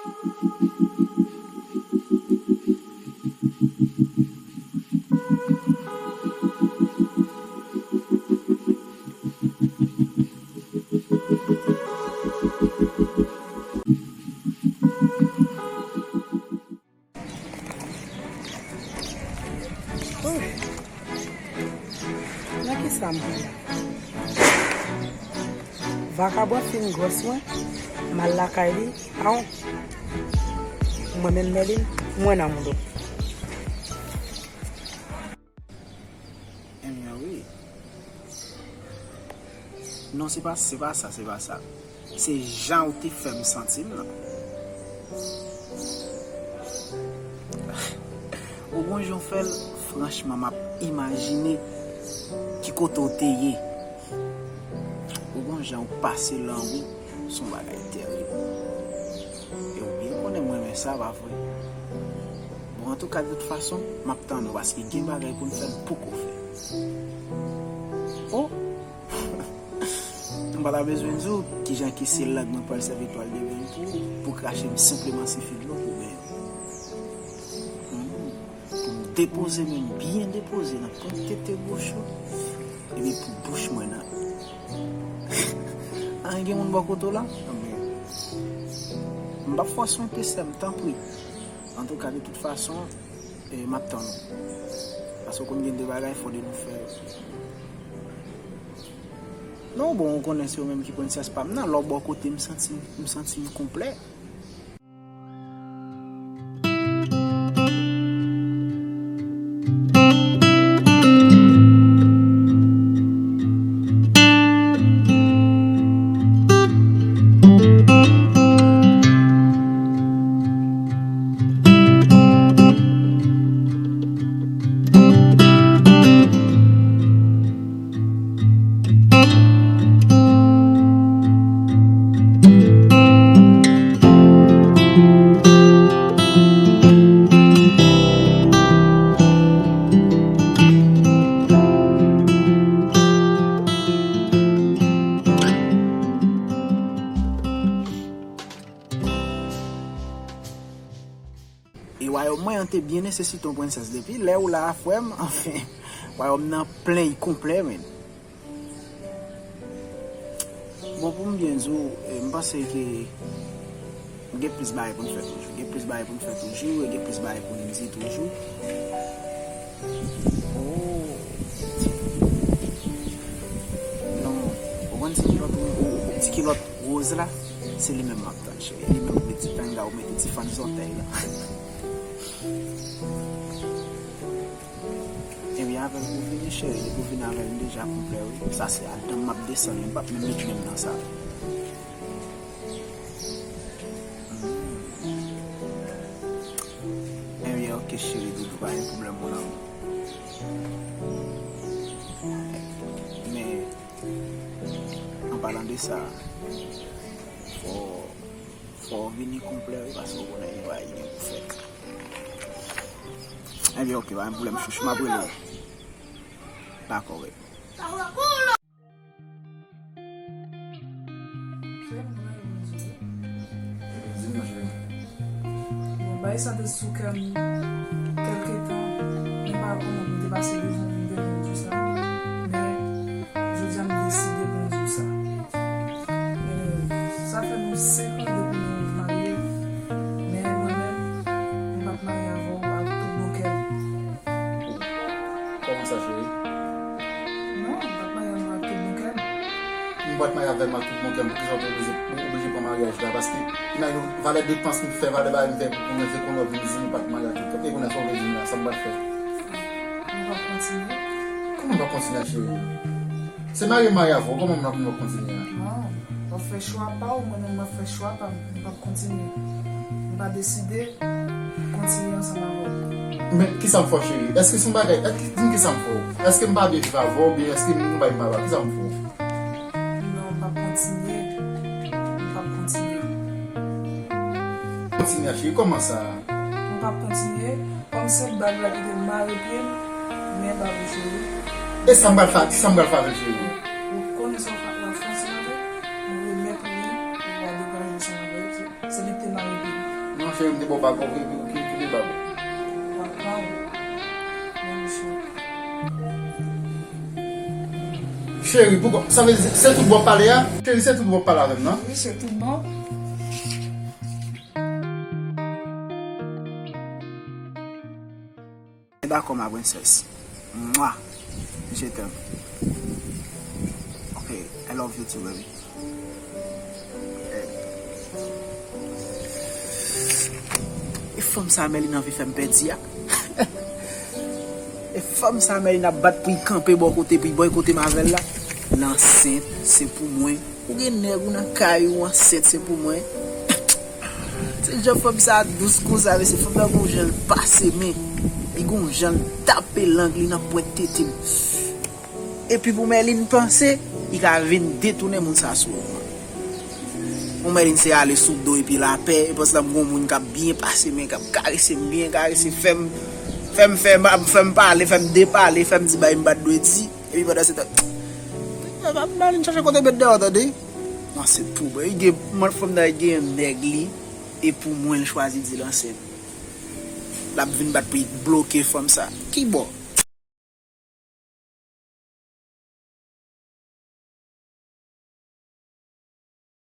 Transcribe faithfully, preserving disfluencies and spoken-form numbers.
Nan kisa m pran la? Vakabon fin gwòs mwen, m al lakay li, aw. Mwen menm Mèlin, mwen nan moudo. Ebyen wi. Non, se pa, se pa sa, se pa sa. Se jan w te fè m santi m nan. Ou gon jan w fè l, franchman, m ap imajine ki kote w te ye. Ou gon jan w pase lan ou, se yon bagay terib. E ou byen konnen m renmen sa, pa vre? Bon, antouka, de tout fason, m ap tann ou, paske gen bagay pou n fè, n poko fè. Oh! M pa ta bezwen di w kijan ke se lang mwen pral sèvi twal de beny pou, pou krache m senpleman sifi dlo pou benyen. Mhm. Pou m depoze men m byen depoze nan pwent tete goch ou, epi pou bouch mwen nan. An, gen moun bò kote w la? Anben, m p ap fòse w te sè m, tanpri. Antouka, de tout fason, e, m ap tann ou. Paske w konn gen de bagay fò de nou fè. Non, bon, ou konnen se ou menm ki prensès pa m nan. Lè w bò kote m, m santi, m santi m konplè. E wayòm mwen an te byen nesesite yon prensès depi lè ou la a, frè m, anfen, wayòm nan plen, i konplè, men. Bon, pou m byen di w, e, m panse ke gen plis bagay pou n fè toujou. Gen plis bagay pou n fè toujou, e gen plis bagay pou n di toujou. Oh. Non, ou konn ti kilòt, ou, ou, ti kilòt woz la, se li menm m ap tann, cheri. Li menm ou met ti tanga, ou mete ti fann zòtèy la. Ebyen, avè l pou vini, cheri, li pou vini avè l, m deja konplè, wi. Sa se adan m ap desann, m p ap menm met men m nan sa. Ebyen, ok, cheri, doudou, pa gen pwoblèm, mon amour. Men, an palan de sa, fò, fò w vini konplè, wi, paske w konnen gen bagay ki gen pou fèt. Ebyen, ok, pa gen pwoblèm, chouchou, m ap rele w. Dakò, wi. Di m non, cheri. Bon, bagay sa te sou kè m kèlke tan, men m pa konn kòman pou m te pase rezon pou m te di w sa, men jodi a m deside pou m di w sa. E, sa fè nou senk an depi nou marye, men mwen menm, m p ap marye avè w ak tout bon kè m. Kòman sa, cheri? Non, m p ap marye avè w ak tout bon kè m. M p ap marye avè m ak tout bon kè m, poukisa w te oblije, ou oblije pran maryaj la? Paske, imajine w, valè depans m fè, valè bagay m fè pou mwen, se kounye a w vin di m ou p ap marye ak tout kè m. E kounye a sa w vle di m la, sa m pral fè? M p ap kontinye. Kòman m p ap kontinye, cheri? Se marye m marye avè w, kòman m p ap kontinye a? Non, w ap fè chwa pa w, mwen menm m ap fè chwa pa m, m p ap kontinye. M pa deside kontinye ansanm avè w. Men, kisa m fè w, cheri? Èske se yon bagay, èske, di m kisa m fè w? Èske m pa byen viv avè w, oubyen èske m yon bagay m pa ba w? Kisa m fè w? Non, m p ap kontinye. M p ap kontinye. Kontinye, cheri, kòman sa? M p ap kontinye. Kòm se bag la ki te mare pye m, men bag ou, cheri. E sa m pral fè, sa m pral fè avè l, cheri? Ou konnen sa w fè, w ap fè ansanm avè l, ou remèt ou li, ou va degaje ansanm avè l, se, se li ki te mare pye m. Non, cheri, m te ba w bag, ok, ki, ki, ki te bag ou? Cheri, poukwa, sa vle di se tout bon w ap pale a? Cheri, se tout bon w ap pale avè m nan? Wi, se tout bon. Dakò, ma princesse. Mwa. Je t'aime. Ok, I love you too, baby. E fanm sa Merline anvi fè m pèdi a. E fanm sa Merline ap bat pou l kanpe bò kote, pou l bòy kote m avè l la. L ansent, se pou mwen. Ou gen nèg ou nan kay ou ansent, se pou mwen. Se jan fanm sa dous konsa, mesye. Fanm nan gon jan l pase men. Li gon jan l tape lang li nan pwent tete m. Epi pou Merline panse, li ka vin detounen moun sa sou ou. Pou Merline se ale sou do epi lapè, e pandan m gon moun k ap byen pase men, k ap karese m byen, karese, fè m, fè m, fè m, fè m pale, fè m depale, fè m di bagay m pa t dwe di. Epi pandan se tan, Merline chache kote met deyò, tande. Non, se pou mwen. Li gen, man fanm nan gen nèg li, e pou mwen l chwazi di l ansent. L ap vin bat pou l bloke fanm sa. Ki bò?